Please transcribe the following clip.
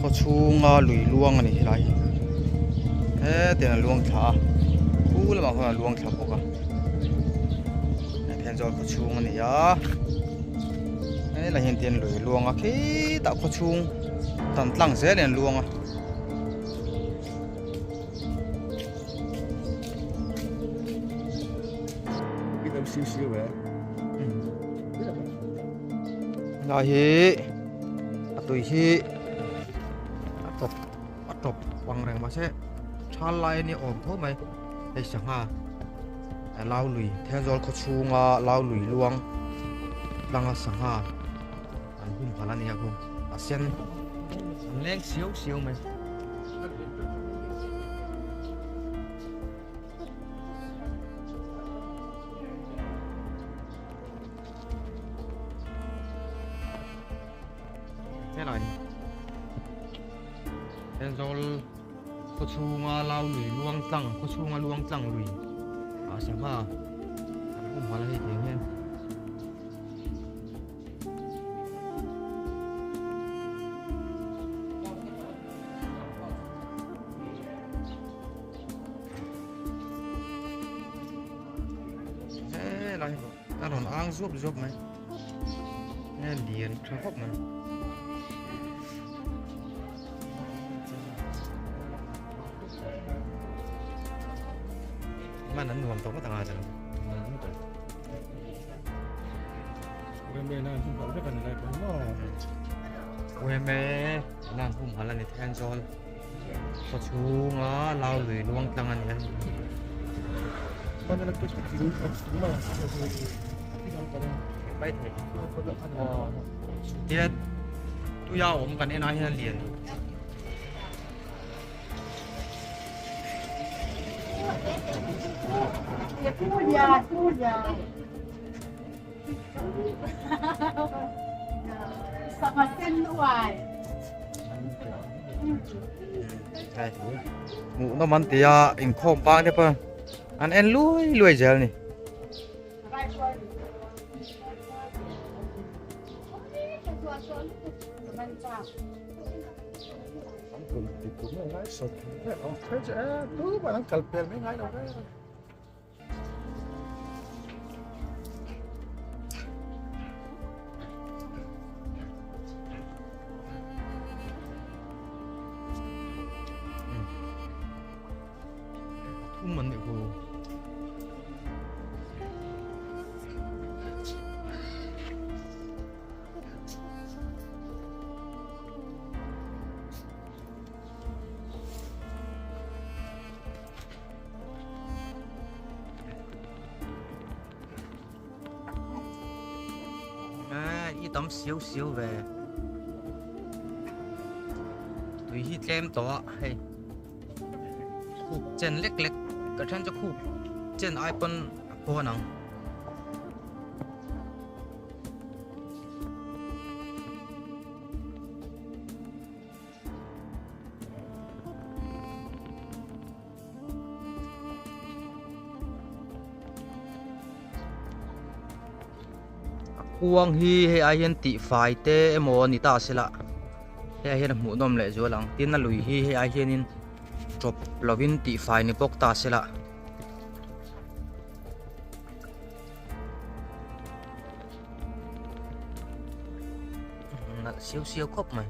Khaw chhunga lui luang a ni helai hi hetiang a luang thla a khu lamah khuan a luang thla bawk a Thenzawl khaw chhung a ni a helai hian tian lui luang a khitah khaw chhung tan tlang zel in a luang a. Helai hi a tui hi a tawp a tawp ang reng mahse thal lai a ni awm tho mai hei sangha lau lui Thenzawl khaw chhunga lau lui luang tlanga sangha an humhalh a ni a khu a sen an leng siau siau mai. Helai Thenzawl khaw chhunga lau lui luang tlang khaw chhunga luang tlang lui ah sangha an humhalh a hei tiang hian. Helai a rawn ang zuap zuap mai a lian tha khawp mai man an nuam tawh ngawt ang a chuan. Ueme nan humhalh a ni Thenzawl khaw chhunga lau lui luang tlang a ni a. Tiat tuia awm kan en ah hian a lian. Hmuh nawm an ti a inkhawm bang te pawh an en luai luai zel a ni. Thum an nih khu. I tam siau siau ve tui hi tlem tawh a hei khup chen lek lek ka then chu khup chen ai pawn a pawn ang. A kuang hi hei ai hian tih fai te emaw a ni ta se la hei ai hian a hmuh nawm leh zual ang tin a lui hi hei ai hianin tawp lovin tih fai ni bawk ta se la. Nalh siau siau khawp mai.